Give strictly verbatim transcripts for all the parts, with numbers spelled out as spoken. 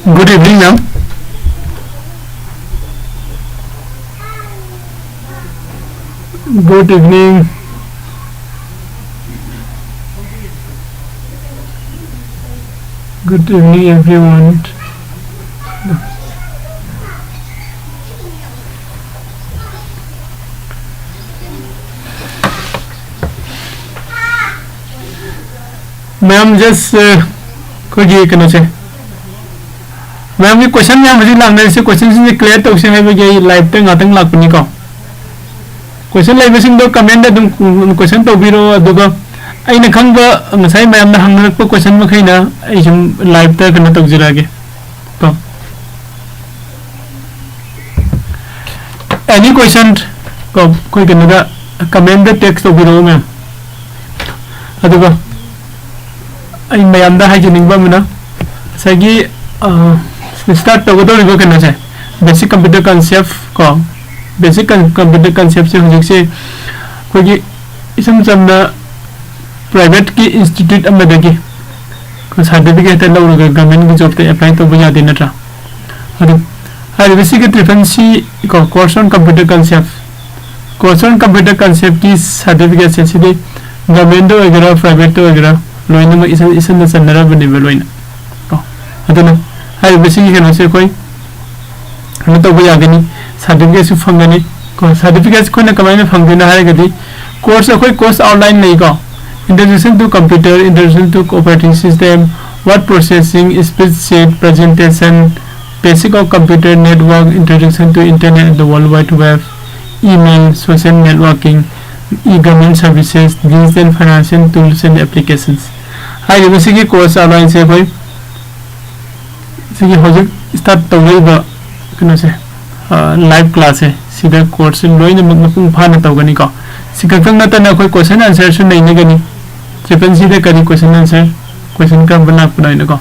Good evening, ma'am. Good evening. Good evening, everyone. Ma'am, just, uh, ꯑꯩꯈꯣꯏꯒꯤ ꯀꯩꯅꯣꯁꯦ, ꯃꯌꯥꯝꯒꯤ question ꯃꯌꯥꯝ ꯍꯧꯖꯤꯛ ꯂꯥꯛꯅꯔꯤꯁꯦ, questionꯁꯤꯡꯁꯦ clear ꯇꯧꯁꯦ ꯍꯥꯏꯕꯒꯤ ꯑꯩ liveꯇ ꯉꯥꯛꯇꯪ ꯂꯥꯛꯄꯅꯤꯀꯣ꯫ Question ꯂꯩꯕꯁꯤꯡꯗꯣ commentꯗ ꯑꯗꯨꯝ, ꯎꯝ, question ꯇꯧꯕꯤꯔꯣ, ꯑꯗꯨꯒ ꯑꯩꯅ ꯈꯪꯕ ꯉꯁꯥꯏ ꯃꯌꯥꯝꯅ ꯍꯪꯅꯔꯛꯄ question ꯃꯈꯩꯅ ꯑꯩ ꯁꯨꯝ liveꯇ ꯀꯩꯅꯣ ꯇꯧꯖꯔꯛꯑꯒꯦ ꯀꯣ꯫ Any question ꯀꯣ, ꯑꯩꯈꯣꯏ ꯀꯩꯅꯣꯗ commentꯗ text ꯇꯧꯕꯤꯔꯛꯑꯣ ꯃꯌꯥꯝ꯫ ꯑꯗꯨꯒ ꯑꯩ ꯃꯌꯥꯝꯗ ꯍꯥꯏꯖꯅꯤꯡꯕ ꯑꯃꯅ, ꯉꯁꯥꯏꯒꯤ, ꯑ, start ꯇꯧꯒꯗꯧꯔꯤꯕ ꯀꯩꯅꯣꯁꯦ, basic computer concept ꯀꯣ, basic con-, computer conceptꯁꯦ ꯍꯧꯖꯤꯛꯁꯦ ꯑꯩꯈꯣꯏꯒꯤ ꯏꯆꯝ ꯆꯝꯅ privateꯀꯤ institute ꯑꯃꯗꯒꯤ certificate ꯍꯦꯛꯇ ꯂꯧꯔꯒ governmentꯀꯤ jobꯇ apply ꯇꯧꯕ ꯌꯥꯗꯦ ꯅꯠꯇ꯭ꯔꯥ? ꯑꯗꯨ ꯍꯥꯏꯔꯤꯕ ꯁꯤꯒꯤ triple C ꯀꯣ, course on computer concept, course on computer conceptꯀꯤ certificateꯁꯦ ꯁꯤꯗꯤ governmentꯇ ꯑꯣꯏꯒꯦꯔꯥ privateꯇ ꯑꯣꯏꯒꯦꯔꯥ ꯂꯣꯏꯅꯃꯛ ꯏꯁꯟ, ꯏꯁꯟꯗ ꯆꯟꯅꯔꯕꯅꯦꯕ ꯂꯣꯏꯅ ꯀꯣ꯫ ꯑꯗꯨꯅ ꯍꯥꯏꯔꯤꯕ ꯁꯤꯒꯤ ꯀꯩꯅꯣꯁꯦ ꯑꯩꯈꯣꯏ ꯀꯩꯅꯣ ꯇꯧꯕ ꯌꯥꯒꯅꯤ, certificateꯁꯨ ꯐꯪꯒꯅꯤ ꯀꯣ꯫ Certificate ꯑꯩꯈꯣꯏꯅ ꯀꯃꯥꯏꯅ ꯐꯪꯗꯣꯏꯅꯣ ꯍꯥꯏꯔꯒꯗꯤ, course, ꯑꯩꯈꯣꯏ course outline ꯂꯩꯀꯣ, introduction to computer, introduction to operating system, word processing, speech sheet, presentation, basic of computer network, introduction to internet and the world wide web, email, social networking, e-government services, digital financial tools and applications꯫ ꯍꯥꯏꯔꯤꯕꯁꯤꯒꯤ course outlineꯁꯦ ꯑꯩꯈꯣꯏ ꯁꯤꯒꯤ ꯍꯧꯖꯤꯛ start ꯇꯧꯔꯛꯏꯕ ꯀꯩꯅꯣꯁꯦ, ꯑ, live classꯁꯦ, ꯁꯤꯗ courseꯁꯦ ꯂꯣꯏꯅꯃꯛ ꯃꯄꯨꯡ ꯐꯥꯅ ꯇꯧꯒꯅꯤꯀꯣ꯫ ꯁꯤ ꯈꯛꯇꯪ ꯅꯠꯇꯅ ꯑꯩꯈꯣꯏ question answerꯁꯨ ꯅꯩꯅꯒꯅꯤ꯫ Triple Cꯗ ꯀꯔꯤ question answer, question ꯀꯔꯝꯕ ꯂꯥꯛꯄꯅꯣ ꯍꯥꯏꯅꯀꯣ꯫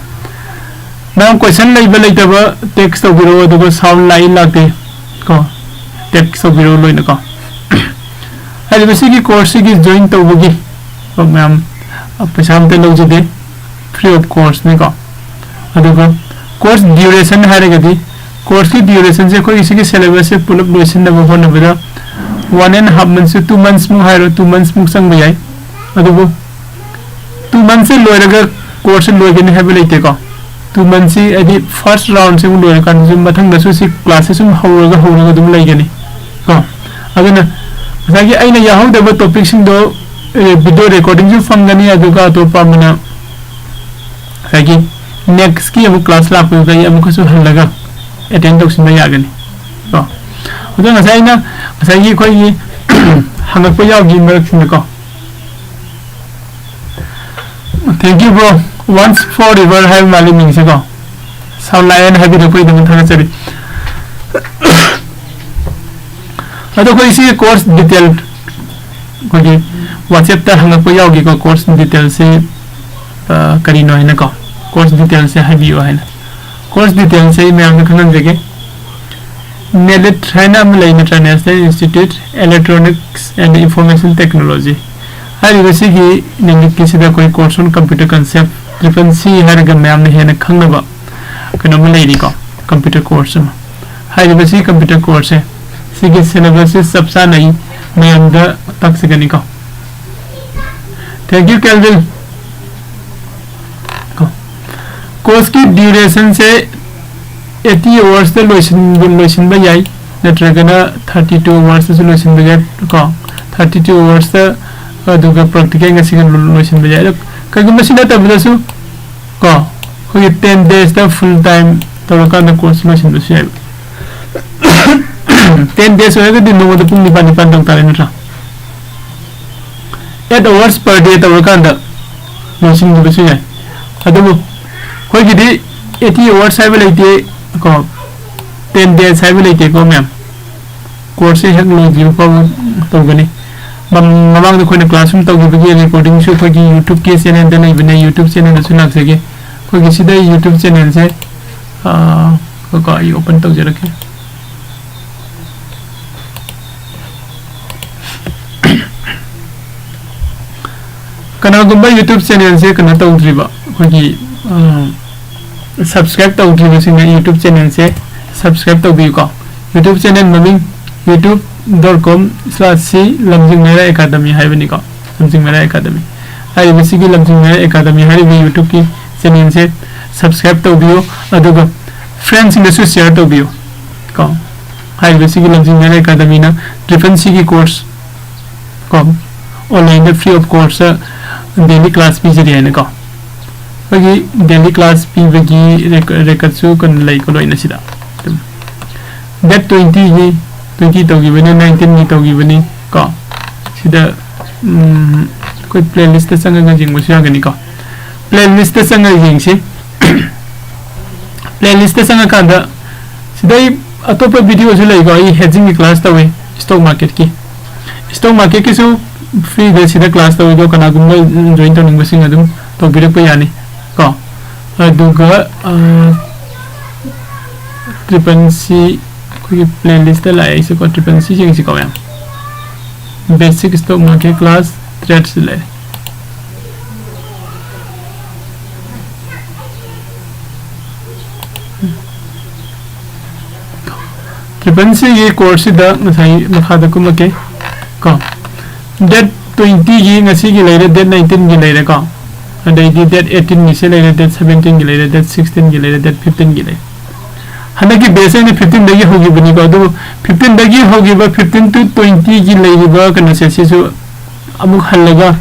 ꯃꯌꯥꯝ question ꯂꯩꯕ ꯂꯩꯇꯕ text ꯇꯧꯕꯤꯔꯛꯑꯣ, ꯑꯗꯨꯒ sound ꯂꯥꯛꯏ ꯂꯥꯛꯇꯦ ꯀꯣ, text ꯇꯧꯕꯤꯔꯛꯑꯣ ꯂꯣꯏꯅꯀꯣ꯫ ꯍꯥꯏꯔꯤꯕ ꯁꯤꯒꯤ courseꯁꯤꯒꯤ join ꯇꯧꯕꯒꯤ ꯀꯣ ꯃꯌꯥꯝ, ꯑ, ꯄꯩꯁꯥ ꯑꯝꯇ ꯂꯧꯖꯗꯦ, free of cost ꯅꯤꯀꯣ꯫ ꯑꯗꯨꯒ Course duration ꯍꯥꯏꯔꯒꯗꯤ, course ꯀꯤ duration ꯁꯦ ꯑꯩꯈꯣꯏꯒꯤ ꯁꯤꯒꯤ syllabus ꯁꯦ ꯄꯨꯂꯞ ꯂꯣꯏꯁꯤꯟꯅꯕ ꯍꯣꯠꯅꯕꯗ one and half months to two months ꯃꯨꯛ ꯍꯥꯏꯔꯣ, two months ꯃꯨꯛ ꯆꯪꯕ ꯌꯥꯏ꯫ ꯑꯗꯨꯕꯨ two months ꯁꯦ ꯂꯣꯏꯔꯒ course ꯁꯦ ꯂꯣꯏꯒꯅꯤ ꯍꯥꯏꯕ ꯂꯩꯇꯦꯀꯣ꯫ Two months ꯁꯤ ꯍꯥꯏꯗꯤ first round ꯁꯤ ꯑꯃꯨꯛ ꯂꯣꯏꯔꯀꯥꯟꯗꯁꯨ ꯃꯊꯪꯗꯁꯨ ꯁꯤ class ꯁꯦ ꯁꯨꯝ ꯍꯧꯔꯒ ꯍꯧꯔꯒ ꯑꯗꯨꯝ ꯂꯩꯒꯅꯤ ꯀꯣ꯫ ꯑꯗꯨꯅ ꯉꯁꯥꯏꯒꯤ ꯑꯩꯅ ꯌꯥꯎꯍꯧꯗꯕ topic ꯁꯤꯡꯗꯣ, ꯑꯦ, video recording ꯁꯨ ꯐꯪꯒꯅꯤ, ꯑꯗꯨꯒ ꯑꯇꯣꯞꯄ ꯑꯃꯅ ꯉꯁꯥꯏꯒꯤ next ꯀꯤ ꯑꯃꯨꯛ class ꯂꯥꯛꯄꯗꯨꯗ ꯑꯩ ꯑꯃꯨꯛꯀꯁꯨ ꯍꯜꯂꯒ attend ꯇꯧꯁꯤꯟꯕ ꯌꯥꯒꯅꯤ ꯀꯣ꯫ ꯑꯗꯣ ꯉꯁꯥꯏ ꯑꯩꯅ ꯉꯁꯥꯏꯒꯤ ꯑꯩꯈꯣꯏꯒꯤ ꯍꯪꯉꯛꯄ ꯌꯥꯎꯈꯤ ꯃꯔꯛꯁꯤꯡꯗꯀꯣ꯫ Thank you, bro. Once for River ꯍꯥꯏꯕ ꯃꯥꯜꯂꯤ ꯃꯤꯡꯁꯦꯀꯣ꯫ Sound ꯂꯥꯛꯑꯦꯅ ꯍꯥꯏꯕꯤꯔꯛꯄꯒꯤꯗꯃꯛ ꯊꯥꯒꯠꯆꯔꯤ꯫ ꯑꯗꯣ ꯑꯩꯈꯣꯏ ꯁꯤꯒꯤ course detail ꯑꯩꯈꯣꯏꯒꯤ WhatsApp ꯇ ꯍꯪꯉꯛꯄ ꯌꯥꯎꯈꯤꯀꯣ, course detail ꯁꯤ, ꯑ, ꯀꯔꯤꯅꯣ ꯍꯥꯏꯅꯀꯣ, course detail ꯁꯦ ꯍꯥꯏꯕꯤꯌꯨ ꯍꯥꯏꯅ꯫ Course detail ꯁꯦ ꯑꯩ ꯃꯌꯥꯝꯗ ꯈꯪꯍꯟꯖꯒꯦ꯫ ꯅꯦꯂꯤꯠ ꯍꯥꯏꯅ ꯑꯃ ꯂꯩ, ꯅꯠꯇ꯭ꯔꯥ, National Institute Electronics and Information Technology꯫ ꯍꯥꯏꯔꯤꯕ ꯁꯤꯒꯤ ꯅꯦꯂꯤꯠꯀꯤꯁꯤꯗ ꯑꯩꯈꯣꯏ Course on Computer Concept, triple C ꯍꯥꯏꯔꯒ ꯃꯌꯥꯝꯅ ꯍꯦꯟꯅ ꯈꯪꯅꯕ ꯀꯩꯅꯣꯝꯃ ꯂꯩꯔꯤꯀꯣ, computer course ꯑꯃ꯫ ꯍꯥꯏꯔꯤꯕ ꯁꯤ computer course ꯁꯦ ꯁꯤꯒꯤ syllabus ꯁꯦ ꯆꯞ ꯆꯥꯅ ꯑꯩ ꯃꯌꯥꯝꯗ ꯇꯥꯛꯆꯒꯅꯤꯀꯣ꯫ Thank you, Kelvin꯫ Course ꯀꯤ duration ꯁꯦ eighty hours ꯇ ꯂꯣꯏꯁꯤꯟꯕ, ꯂꯣꯏꯁꯤꯟꯕ ꯌꯥꯏ, ꯅꯠꯇ꯭ꯔꯒꯅ thirty two hours ꯇꯁꯨ ꯂꯣꯏꯁꯤꯟꯕ ꯌꯥꯏ ꯀꯣ꯫ Thirty two hours ꯇ, ꯑꯗꯨꯒ practical ꯉꯁꯤꯒ ꯂꯣ-, ꯂꯣꯏꯁꯤꯟꯕ ꯌꯥꯏ꯫ ꯑꯗꯣ ꯀꯩꯒꯨꯝꯕ ꯁꯤ ꯅꯠꯇꯕꯗꯁꯨ ꯀꯣ, ꯑꯩꯈꯣꯏꯒꯤ ten days ꯇ full time ꯇꯧꯔꯀꯥꯟꯗ course ꯂꯣꯏꯁꯤꯟꯕꯁꯨ ꯌꯥꯏꯕ꯫ Ten days ꯑꯣꯏꯔꯒꯗꯤ ꯅꯣꯡꯃꯗ ꯄꯨꯡ ꯅꯤꯄꯥꯜ ꯅꯤꯄꯥꯜ ꯇꯧ ꯇꯥꯔꯦ, ꯅꯠꯇ꯭ꯔꯥ? Eight hours per day ꯇꯧꯔꯀꯥꯟꯗ ꯂꯣꯏꯁꯤꯟꯈꯤꯕꯁꯨ ꯌꯥꯏ꯫ ꯑꯗꯨꯕꯨ ꯑꯩꯈꯣꯏꯒꯤꯗꯤ eighty hours ꯍꯥꯏꯕ ꯂꯩꯇꯦ ꯀꯣ, ten days ꯍꯥꯏꯕ ꯂꯩꯇꯦꯀꯣ ꯃꯌꯥꯝ꯫ Course ꯁꯦ ꯍꯦꯛ ꯂꯣꯏꯗ꯭ꯔꯤꯕ ꯐꯥꯎꯕ ꯇꯧꯒꯅꯤ꯫ ꯃꯝ-, ꯃꯃꯥꯡꯗ ꯑꯩꯈꯣꯏꯅ class ꯁꯨꯝ ꯇꯧꯈꯤꯕꯒꯤ recording ꯁꯨ ꯑꯩꯈꯣꯏꯒꯤ YouTube ꯀꯤ channel ꯗ ꯂꯩꯕꯅꯦ, YouTube channel ꯗꯁꯨ ꯂꯥꯛꯆꯒꯦ꯫ ꯑꯩꯈꯣꯏꯒꯤ ꯁꯤꯗ YouTube channel ꯁꯦ, ꯑꯥ, ꯉꯥꯏꯈꯣꯀꯣ, ꯑꯩ open ꯇꯧꯖꯔꯛꯀꯦ꯫ ꯀꯅꯥꯒꯨꯝꯕ YouTube channel ꯁꯦ ꯀꯩꯅꯣ ꯇꯧꯗ꯭ꯔꯤꯕ, ꯑꯩꯈꯣꯏꯒꯤ, ꯑ, Subscribe ꯇꯧꯗ꯭ꯔꯤꯕꯁꯤꯡꯅ YouTube channelꯁꯦ subscribe ꯇꯧꯕꯤꯌꯨꯀꯣ꯫ YouTube channel ꯃꯃꯤꯡ youtube dot com slash c ꯂꯝꯖꯤꯡ ꯃꯩꯔꯥ academy ꯍꯥꯏꯕꯅꯤꯀꯣ꯫ ꯂꯝꯖꯤꯡ ꯃꯩꯔꯥ academy꯫ ꯍꯥꯏꯔꯤꯕꯁꯤꯒꯤ ꯂꯝꯖꯤꯡ ꯃꯩꯔꯥ academy ꯍꯥꯏꯔꯤꯕ YouTubeꯀꯤ channelꯁꯦ subscribe ꯇꯧꯕꯤꯌꯨ, ꯑꯗꯨꯒ friendsꯁꯤꯡꯗꯁꯨ share ꯇꯧꯕꯤꯌꯨ ꯀꯣ꯫ ꯍꯥꯏꯔꯤꯕꯁꯤꯒꯤ ꯂꯝꯖꯤꯡ ꯃꯩꯔꯥ academyꯅ triple Cꯒꯤ course ꯀꯣ, onlineꯗ free of cost daily class ꯄꯤꯖꯔꯤ ꯍꯥꯏꯅꯀꯣ꯫ ꯑꯩꯈꯣꯏꯒꯤ daily class ꯄꯤꯕꯒꯤ record, recordꯁꯨ ꯀꯩꯅꯣ ꯂꯩꯀꯣ, ꯂꯣꯏꯅ ꯁꯤꯗ꯫ ꯑꯗꯨꯝ date twentyꯒꯤ, twenty ꯇꯧꯈꯤꯕꯅꯤ, nineteenꯒꯤ ꯇꯧꯈꯤꯕꯅꯤ ꯀꯣ꯫ ꯁꯤꯗ, ꯎꯝ, ꯑꯩꯈꯣꯏ playlistꯇ ꯆꯪꯉꯒ ꯌꯦꯡꯕꯁꯨ ꯌꯥꯒꯅꯤꯀꯣ꯫ Playlistꯇ ꯆꯪꯉꯒ ꯌꯦꯡꯁꯤ꯫ Playlistꯇ ꯆꯪꯉꯀꯥꯟꯗ ꯁꯤꯗꯩ ꯑꯇꯣꯞꯄ videoꯁꯨ ꯂꯩꯀꯣ, ꯑꯩ hedgingꯒꯤ class ꯇꯧꯋꯤ, stock marketꯀꯤ꯫ Stock marketꯀꯤꯁꯨ freeꯗ ꯁꯤꯗ class ꯇꯧꯋꯤ, ꯑꯗꯣ ꯀꯅꯥꯒꯨꯝꯕ join ꯇꯧꯅꯤꯡꯕꯁꯤꯡ ꯑꯗꯨꯝ ꯇꯧꯕꯤꯔꯛꯄ ꯌꯥꯅꯤ ꯀꯣ꯫ ꯑꯗꯨꯒ, ꯑ, triple C ꯑꯩꯈꯣꯏꯒꯤ playlistꯇ ꯂꯥꯛꯑꯦ ꯑꯩꯁꯨꯀꯣ, triple C ꯌꯦꯡꯁꯤꯀꯣ ꯃꯌꯥꯝ꯫ Basic stock market class trades ꯂꯩ꯫ Triple Cꯒꯤ courseꯁꯤꯗ ꯉꯁꯥꯏ ꯃꯈꯥꯗ ꯀꯨꯝꯃꯛꯀꯦ ꯀꯣ꯫ Date twentyꯒꯤ ꯉꯁꯤꯒꯤ ꯂꯩꯔꯦ, date nineteenꯒꯤ ꯂꯩꯔꯦꯀꯣ꯫ ꯑꯗꯩꯗꯤ date eighteenꯒꯤꯁꯦ ꯂꯩꯔꯦ, date seventeenꯒꯤ ꯂꯩꯔꯦ, date sixteenꯒꯤ ꯂꯩꯔꯦ, date fifteenꯒꯤ ꯂꯩꯔꯦ꯫ ꯍꯟꯗꯛꯀꯤ batch ꯑꯩꯅ fifteenꯗꯒꯤ ꯍꯧꯈꯤꯕꯅꯤꯀꯣ, ꯑꯗꯨꯕꯨ fifteenꯗꯒꯤ ꯍꯧꯈꯤꯕ fifteen to twentyꯒꯤ ꯂꯩꯔꯤꯕ ꯀꯩꯅꯣꯁꯦ, ꯁꯤꯁꯨ ꯑꯃꯨꯛ ꯍꯜꯂꯒ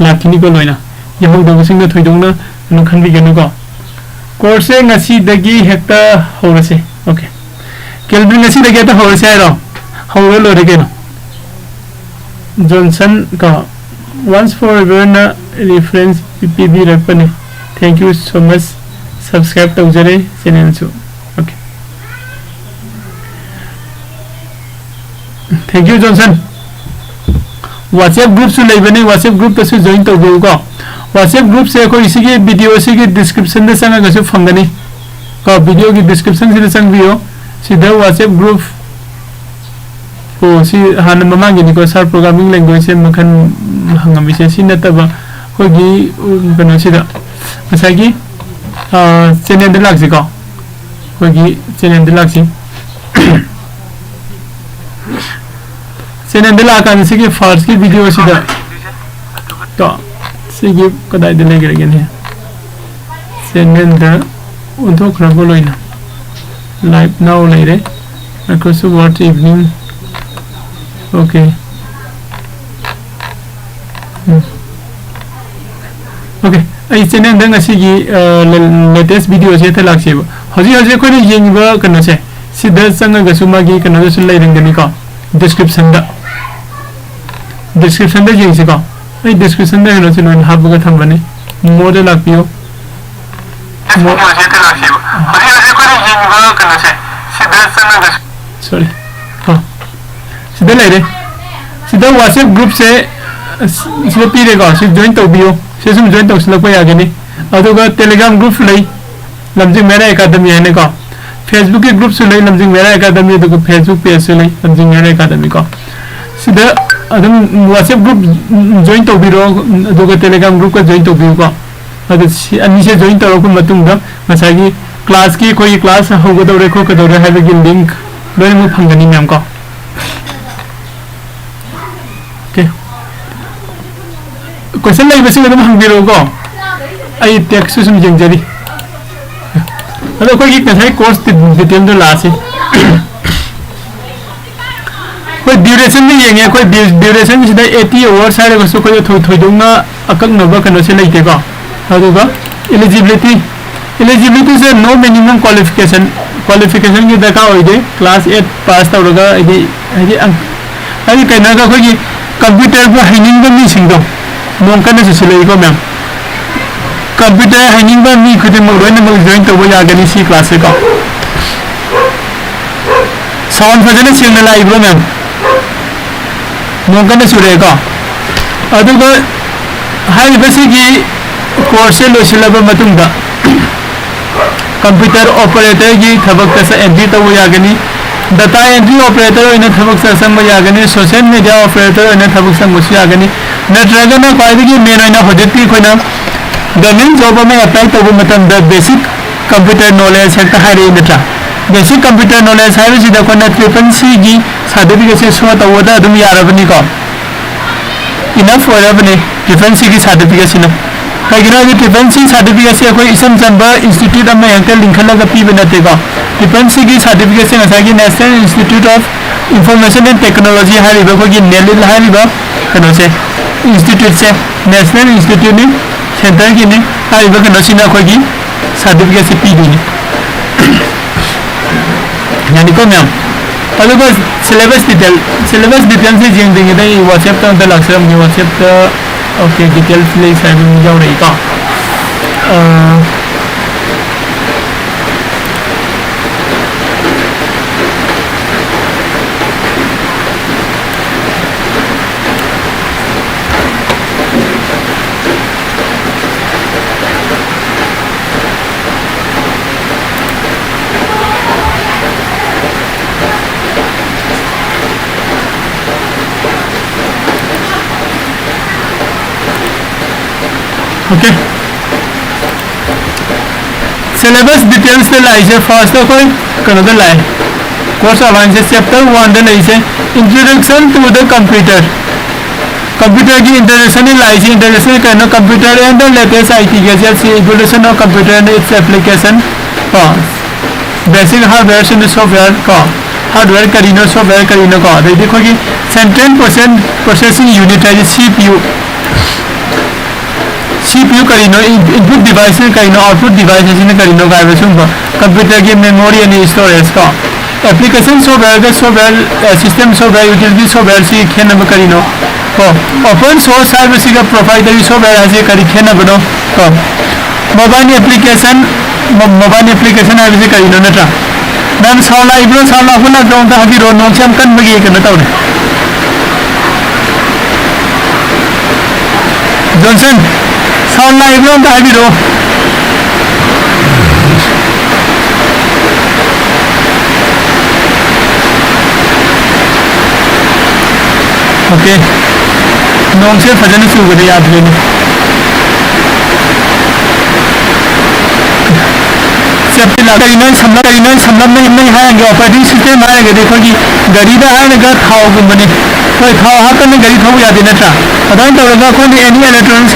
ꯂꯥꯛꯈꯤꯅꯤꯀꯣ ꯂꯣꯏꯅ꯫ ꯌꯥꯍꯧꯗꯕꯁꯤꯡꯅ ꯊꯣꯏꯗꯣꯛꯅ ꯀꯩꯅꯣ ꯈꯟꯕꯤꯒꯅꯨꯀꯣ꯫ Courseꯁꯦ ꯉꯁꯤꯗꯒꯤ ꯍꯦꯛꯇ ꯍꯧꯔꯁꯦ꯫ Okay꯫ ꯀꯦꯜꯚꯤꯟ, ꯉꯁꯤꯗꯒꯤ ꯍꯦꯛꯇ ꯍꯧꯔꯁꯦ ꯍꯥꯏꯔꯣ? ꯍꯧꯔ ꯂꯣꯏꯔꯦ ꯀꯩꯅꯣ꯫ Johnson ꯀꯣ, Once Foreverꯅ reference ꯄꯤꯕꯤꯔꯛꯄꯅꯦ꯫ Thank you so much꯫ Subscribe ꯇꯧꯖꯔꯦ channelꯁꯨ꯫ Okay꯫ Thank you, Johnson꯫ WhatsApp groupꯁꯨ ꯂꯩꯕꯅꯤ, WhatsApp groupꯇꯁꯨ join ꯇꯧꯕꯤꯌꯨꯀꯣ꯫ WhatsApp groupꯁꯦ ꯑꯩꯈꯣꯏ ꯁꯤꯒꯤ videoꯁꯤꯒꯤ descriptionꯗ ꯆꯪꯉꯒꯁꯨ ꯐꯪꯒꯅꯤ ꯀꯣ, videoꯒꯤ descriptionꯁꯤꯗ ꯆꯪꯕꯤꯌꯨ꯫ ꯁꯤꯗ WhatsApp group, ꯑꯣ, ꯁꯤ ꯍꯥꯟꯅ ꯃꯃꯥꯡꯒꯤꯅꯤꯀꯣ, sir, programming languageꯁꯦ ꯃꯈꯜ ꯍꯪꯉꯝꯃꯤꯁꯦ꯫ ꯁꯤ ꯅꯠꯇꯕ ꯑꯩꯈꯣꯏꯒꯤ, ꯎꯝ, ꯀꯩꯅꯣꯁꯤꯗ ꯉꯁꯥꯏꯒꯤ ꯆꯦꯅꯦꯜꯗ ꯂꯥꯛꯁꯤꯀꯣ꯫ ꯑꯩꯈꯣꯏꯒꯤ ꯆꯦꯅꯦꯜꯗ ꯂꯥꯛꯁꯤ꯫ ꯆꯦꯅꯦꯜꯗ ꯂꯥꯛꯑꯀꯥꯟꯗ ꯁꯤꯒꯤ ꯐꯥꯔꯁꯀꯤ ꯚꯤꯗꯤꯑꯣꯁꯤꯗ ꯀꯣ, ꯁꯤꯒꯤ ꯀꯗꯥꯏꯗ ꯂꯩꯈ꯭ꯔꯒꯦꯅꯦ? ꯆꯦꯅꯦꯜꯗ ꯑꯣꯟꯊꯣꯛꯈ꯭ꯔꯕ ꯂꯣꯏꯅ꯫ Live now ꯂꯩꯔꯦ꯫ Microsoft Word evening. Okay. ꯎꯝ꯫ Okay, ꯑꯩ ꯆꯦꯅꯦꯜꯗ ꯉꯁꯤꯒꯤ ꯂꯦꯇꯦꯁ ꯚꯤꯗꯤꯑꯣꯁꯦ ꯍꯦꯛꯇ ꯂꯥꯛꯆꯦꯕ꯫ ꯍꯧꯖꯤꯛ ꯍꯧꯖꯤꯛ ꯑꯩꯈꯣꯏꯅ ꯌꯦꯡꯉꯤꯕ ꯀꯩꯅꯣꯁꯦ, ꯁꯤꯗ ꯆꯪꯉꯒꯁꯨ ꯃꯥꯒꯤ ꯀꯩꯅꯣꯗꯁꯨ ꯂꯩꯔꯝꯒꯅꯤꯀꯣ, ꯗꯤꯁꯀ꯭ꯔꯤꯞꯁꯟꯗ꯫ ꯗꯤꯁꯀ꯭ꯔꯤꯞꯁꯟꯗ ꯌꯦꯡꯁꯤꯀꯣ꯫ ꯑꯩ ꯗꯤꯁꯀ꯭ꯔꯤꯞꯁꯟꯗ ꯀꯩꯅꯣꯁꯦ ꯂꯣꯏꯅ ꯍꯥꯞꯄꯒ ꯊꯝꯕꯅꯤ꯫ ꯃꯣꯔꯗ ꯂꯥꯛꯄꯤꯌꯨ꯫ ꯃꯣ- ꯍꯧꯖꯤꯛ ꯍꯧꯖꯤꯛ ꯑꯩꯈꯣꯏꯅ ꯌꯦꯡꯉꯤꯕ ꯀꯩꯅꯣꯁꯦ, ꯁꯤꯗ ꯆꯪꯉꯒꯁꯨ Sorry. ꯑ, ꯁꯤꯗ ꯂꯩꯔꯦ꯫ ꯁꯤꯗ WhatsApp ꯒ꯭ꯔꯨꯞꯁꯦ, ꯑꯁ, ꯁꯤꯗ ꯄꯤꯔꯦꯀꯣ꯫ ꯁꯤ ꯖꯣꯏꯟ ꯇꯧꯕꯤꯌꯨ꯫ ꯁꯤ ꯁꯨꯝ ꯖꯣꯏꯟ ꯇꯧꯁꯤꯜꯂꯛꯄ ꯌꯥꯒꯅꯤ꯫ ꯑꯗꯨꯒ Telegram ꯒ꯭ꯔꯨꯞꯁꯨ ꯂꯩ, ꯂꯝꯖꯤꯡ ꯃꯩꯔꯥ ꯑꯦꯀꯥꯗꯃꯤ ꯍꯥꯏꯅꯀꯣ꯫ Facebook ꯀꯤ ꯒ꯭ꯔꯨꯞꯁꯨ ꯂꯩ, ꯂꯝꯖꯤꯡ ꯃꯩꯔꯥ ꯑꯦꯀꯥꯗꯃꯤ, ꯑꯗꯨꯒ Facebook ꯄꯦꯖꯁꯨ ꯂꯩ, ꯂꯝꯖꯤꯡ ꯃꯩꯔꯥ ꯑꯦꯀꯥꯗꯃꯤ ꯀꯣ꯫ ꯁꯤꯗ ꯑꯗꯨꯝ WhatsApp ꯒ꯭ꯔꯨꯞ ꯖꯣꯏꯟ ꯇꯧꯕꯤꯔꯣ, ꯑꯗꯨꯒ Telegram ꯒ꯭ꯔꯨꯞꯀ ꯖꯣꯏꯟ ꯇꯧꯕꯤꯌꯨꯀꯣ꯫ ꯑꯗꯨ ꯁꯤ ꯑꯅꯤꯁꯦ ꯖꯣꯏꯟ ꯇꯧꯔꯛꯄ ꯃꯇꯨꯡꯗ ꯉꯁꯥꯏꯒꯤ ꯀ꯭ꯂꯥꯁꯀꯤ, ꯑꯩꯈꯣꯏꯒꯤ ꯀ꯭ꯂꯥꯁ ꯍꯧꯒꯗꯧꯔꯦ ꯈꯣꯠꯀꯗꯧꯔꯦ ꯍꯥꯏꯕꯒꯤ ꯂꯤꯡꯛ ꯂꯣꯏꯅꯃꯛ ꯐꯪꯒꯅꯤ ꯃꯌꯥꯝ ꯀꯣ꯫ Okay. ꯀꯣꯏꯁꯟ ꯂꯩꯕꯁꯤꯡ ꯑꯗꯨꯝ ꯍꯪꯕꯤꯔꯛꯎꯀꯣ꯫ ꯑꯩ ꯇꯦꯛꯁꯁꯨ ꯁꯨꯝ ꯌꯦꯡꯖꯔꯤ꯫ ꯑꯗꯣ ꯑꯩꯈꯣꯏꯒꯤ ꯉꯁꯥꯏ ꯀꯣꯔꯁ ꯗꯤꯇꯦꯜꯗꯣ ꯂꯥꯛꯑꯁꯤ꯫ ꯑꯩꯈꯣꯏ ꯗ꯭ꯌꯨꯔꯦꯁꯟꯗ ꯌꯦꯡꯉꯦ꯫ ꯑꯩꯈꯣꯏ ꯗ꯭ꯌꯨꯔꯦꯁꯟꯁꯤꯗ ꯑꯩꯠꯇꯤ ꯑꯋꯥꯔꯁ ꯍꯥꯏꯔꯒꯁꯨ ꯑꯩꯈꯣꯏꯗ ꯊꯣꯏ-, ꯊꯣꯏꯗꯣꯛꯅ ꯑꯀꯛꯅꯕ ꯀꯩꯅꯣꯁꯦ ꯂꯩꯇꯦꯀꯣ꯫ ꯑꯗꯨꯒ eligibility, eligibility ꯁꯦ no minimum qualification, qualification ꯒꯤ ꯗꯔꯀꯥꯔ ꯑꯣꯏꯗꯦ꯫ ꯀ꯭ꯂꯥꯁ ꯑꯩꯠ ꯄꯥꯁ ꯇꯧꯔꯒ ꯍꯥꯏꯗꯤ, ꯍꯥꯏꯗꯤ ꯑꯪ-, ꯍꯥꯏꯗꯤ ꯀꯩꯅꯣ ꯍꯥꯏꯔꯒ ꯑꯩꯈꯣꯏꯒꯤ ꯀꯝꯄ꯭ꯌꯨꯇꯔꯕꯨ ꯍꯩꯅꯤꯡꯕ ꯃꯤꯁꯤꯡꯗꯣ ꯅꯣꯡ ꯀꯟꯅ ꯆꯨꯁꯤꯜꯂꯛꯏꯀꯣ ꯃꯌꯥꯝ꯫ ꯀꯝꯄ꯭ꯌꯨꯇꯔ ꯍꯩꯅꯤꯡꯕ ꯃꯤ ꯈꯨꯗꯤꯡꯃꯛ ꯂꯣꯏꯅꯃꯛ ꯖꯣꯏꯟ ꯇꯧꯕ ꯌꯥꯒꯅꯤ ꯁꯤ ꯀ꯭ꯂꯥꯁꯁꯦꯀꯣ꯫ ꯁꯥꯎꯟ ꯐꯖꯅ ꯁꯦꯡꯅ ꯂꯥꯛꯏꯕ꯭ꯔꯣ ꯃꯦꯝ? ꯅꯣꯡ ꯀꯟꯅ ꯆꯨꯔꯛꯑꯦꯀꯣ꯫ ꯑꯗꯨꯒ ꯍꯥꯏꯔꯤꯕꯁꯤꯒꯤ ꯀꯣꯔꯁꯁꯦ ꯂꯣꯏꯁꯤꯜꯂꯕ ꯃꯇꯨꯡꯗ ꯀꯝꯄ꯭ꯌꯨꯇꯔ ꯑꯣꯄꯔꯦꯇꯔꯒꯤ ꯊꯕꯛꯇ ꯑꯦꯟꯇ꯭ꯔꯤ ꯇꯧꯕ ꯌꯥꯒꯅꯤ, ꯗꯇꯥ ꯑꯦꯟꯇ꯭ꯔꯤ ꯑꯣꯄꯔꯦꯇꯔ ꯑꯣꯏꯅ ꯊꯕꯛꯇ ꯆꯪꯕ ꯌꯥꯒꯅꯤ, ꯁꯣꯁꯤꯌꯦꯜ ꯃꯦꯗꯤꯌꯥ ꯑꯣꯄꯔꯦꯇꯔ ꯑꯣꯏꯅ ꯊꯕꯛ ꯆꯪꯕꯁꯨ ꯌꯥꯒꯅꯤ, ꯅꯠꯇ꯭ꯔꯒꯅ ꯈ꯭ꯋꯥꯏꯗꯒꯤ ꯃꯦꯟ ꯑꯣꯏꯅ ꯍꯧꯖꯤꯛꯇꯤ ꯑꯩꯈꯣꯏꯅ ꯒꯚꯔꯟꯃꯦꯟ ꯖꯣꯕ ꯑꯃ ꯑꯦꯄ꯭ꯂꯥꯏ ꯇꯧꯕ ꯃꯇꯝꯗ ꯕꯦꯁꯤꯛ ꯀꯝꯄ꯭ꯌꯨꯇꯔ ꯅꯣꯂꯦꯖ ꯍꯦꯛꯇ ꯍꯥꯏꯔꯛꯏ ꯅꯠꯇ꯭ꯔꯥ? ꯕꯦꯁꯤꯛ ꯀꯝꯄ꯭ꯌꯨꯇꯔ ꯅꯣꯂꯦꯖ ꯍꯥꯏꯕꯁꯤꯗ ꯑꯩꯈꯣꯏꯅ ꯇ꯭ꯔꯤꯄꯜ ꯁꯤꯒꯤ ꯁꯥꯔꯇꯤꯐꯤꯀꯦꯠꯁꯦ ꯁꯣ ꯇꯧꯕꯗ ꯑꯗꯨꯝ ꯌꯥꯔꯕꯅꯤꯀꯣ, ꯏꯅꯐ ꯑꯣꯏꯔꯕꯅꯤ ꯇ꯭ꯔꯤꯄꯜ ꯁꯤꯒꯤ ꯁꯥꯔꯇꯤꯐꯤꯀꯦꯠꯁꯤꯅ꯫ ꯀꯩꯒꯤꯅꯣ ꯍꯥꯏꯗꯤ ꯇ꯭ꯔꯤꯄꯜ ꯁꯤ ꯁꯥꯔꯇꯤꯐꯤꯀꯦꯠꯁꯤ ꯑꯩꯈꯣꯏ ꯏꯆꯝ ꯆꯝꯕ ꯏꯟꯁꯇꯤꯇ꯭ꯌꯨꯠ ꯑꯃ ꯍꯦꯛꯇ ꯂꯤꯡꯈꯠꯂꯒ ꯄꯤꯕ ꯅꯠꯇꯦꯀꯣ꯫ ꯇ꯭ꯔꯤꯄꯜ ꯁꯤꯒꯤ ꯁꯥꯔꯇꯤꯐꯤꯀꯦꯠꯁꯦ ꯉꯁꯥꯏꯒꯤ National Institute of Information and Technology ꯍꯥꯏꯔꯤꯕ ꯑꯩꯈꯣꯏꯒꯤ ꯅꯦꯂꯤꯠ ꯍꯥꯏꯔꯤꯕ ꯀꯩꯅꯣꯁꯦ, ꯏꯟꯁꯇꯤꯇ꯭ꯌꯨꯠꯁꯦ ꯅꯦꯁꯅꯦꯜ ꯏꯟꯁꯇꯤꯇ꯭ꯌꯨꯠꯅꯤ, ꯁꯦꯟꯇꯔꯒꯤꯅꯤ꯫ ꯍꯥꯏꯔꯤꯕ ꯀꯩꯅꯣꯁꯤꯅ ꯑꯩꯈꯣꯏꯒꯤ ꯁꯥꯔꯇꯤꯐꯤꯀꯦꯠꯁꯦ ꯄꯤꯗꯣꯏꯅꯤ꯫ ꯌꯥꯅꯤꯀꯣ ꯃꯌꯥꯝ? ꯑꯗꯨꯒ ꯁꯤꯂꯦꯕꯁ ꯗꯤꯇꯦꯜ, ꯁꯤꯂꯦꯕꯁ ꯗꯤꯇꯦꯜꯁꯦ ꯌꯦꯡꯗ꯭ꯔꯤꯉꯩꯗ ꯑꯩ ꯋꯥꯆꯦꯞꯇ ꯑꯝꯇ ꯂꯥꯛꯆꯔꯝꯒꯦ꯫ ꯋꯥꯆꯦꯞꯇ, ꯑꯣꯀꯦ, ꯗꯤꯇꯦꯜꯁ ꯂꯩꯁꯦ ꯍꯥꯏꯕ ꯑꯃ ꯌꯥꯎꯔꯛꯏꯀꯣ꯫ ꯑꯥ, ꯑꯣꯀꯦ꯫ ꯁꯤꯂꯦꯕꯁ ꯗꯤꯇꯦꯜꯁꯇ ꯂꯥꯛꯏꯁꯦ ꯐꯥꯔꯁꯇ ꯑꯩꯈꯣꯏ ꯀꯩꯅꯣꯗ ꯂꯥꯛꯑꯦ, ꯀꯣꯔꯁ ꯑꯥꯎꯠꯂꯥꯏꯟꯁꯦ ꯆꯦꯞꯇꯔ ꯋꯥꯟꯗ ꯂꯩꯁꯦ, Introduction to the Computer꯫ ꯀꯝꯄ꯭ꯌꯨꯇꯔꯒꯤ ꯏꯟꯇ꯭ꯔꯣꯗꯛꯁꯟꯅꯤ ꯂꯥꯛꯏꯁꯦ꯫ Introduction ꯀꯩꯅꯣ? Computer and the latest I T gadgets, evolution of computer and its application ꯀꯣ, basic hardware and software ꯀꯣ, hardware ꯀꯔꯤꯅꯣ, software ꯀꯔꯤꯅꯣ ꯀꯣ, ꯑꯗꯩꯗꯤ ꯑꯩꯈꯣꯏꯒꯤ Central Process Processing Unit ꯍꯥꯏꯗꯤ C P U, C P U ꯀꯔꯤꯅꯣ, input device ꯅ ꯀꯔꯤꯅꯣ, output device ꯑꯁꯤꯅ ꯀꯔꯤꯅꯣ ꯀꯥꯏꯕ ꯁꯨꯝꯕ, ꯀꯝꯄ꯭ꯌꯨꯇꯔꯒꯤ memory and storage ꯀꯣ, application software ꯒ software, system software, utility software ꯁꯤ ꯈꯦꯠꯅꯕ ꯀꯔꯤꯅꯣ ꯀꯣ, open source ꯍꯥꯏꯕꯁꯤꯒ proprietary software ꯍꯥꯏꯁꯦ ꯀꯔꯤ ꯈꯦꯠꯅꯕꯅꯣ ꯀꯣ, mobile application, mo- mobile application ꯍꯥꯏꯕꯁꯤ ꯀꯔꯤꯅꯣ ꯅꯠꯇ꯭ꯔꯥ? ꯅꯪ sound ꯂꯥꯛꯏꯕ꯭ꯔꯣ? Sound ꯂꯥꯛꯄ ꯂꯥꯛꯇ꯭ꯔꯣ ꯑꯝꯇ ꯍꯥꯏꯕꯤꯔꯛꯑꯣ, ꯅꯣꯡꯁꯦ ꯌꯥꯝ ꯀꯟꯕꯒꯤ ꯀꯩꯅꯣ ꯇꯧꯔꯦ꯫ ꯖꯣꯟꯁꯟ, sound ꯂꯥꯛꯏꯕ꯭ꯔꯣ ꯑꯝꯇ ꯍꯥꯏꯕꯤꯔꯛꯑꯣ꯫ ꯑꯣꯀꯦ, ꯅꯣꯡꯁꯦ ꯐꯖꯅ ꯆꯨꯕꯗ ꯌꯥꯗ꯭ꯔꯦꯅꯦ꯫ ꯀꯔꯤꯅꯣ ꯁꯝꯂꯞ ꯀꯔꯤꯅꯣ ꯁꯝꯂꯞꯅ ꯅꯣꯏ ꯍꯥꯏꯔꯒꯦ ꯑꯣꯄꯔꯦꯇꯤꯡ ꯁꯤꯁꯇꯦꯝ ꯍꯥꯏꯔꯒꯗꯤ ꯑꯩꯈꯣꯏꯒꯤ ꯒꯥꯔꯤꯗ ꯍꯥꯏꯔꯒ ꯊꯥꯎꯒꯨꯝꯕꯅꯤ꯫ ꯍꯣꯏ, ꯊꯥꯎ ꯍꯥꯞꯇꯅ ꯒꯥꯔꯤ ꯊꯧꯕ ꯌꯥꯗꯦ ꯅꯠꯇ꯭ꯔꯥ? ꯑꯗꯨꯃꯥꯏꯅ ꯇꯧꯔꯒ ꯑꯩꯈꯣꯏꯅ ꯑꯦꯅꯤ ꯏꯂꯦꯛꯇ꯭ꯔꯣꯅꯤꯛꯁꯀꯤ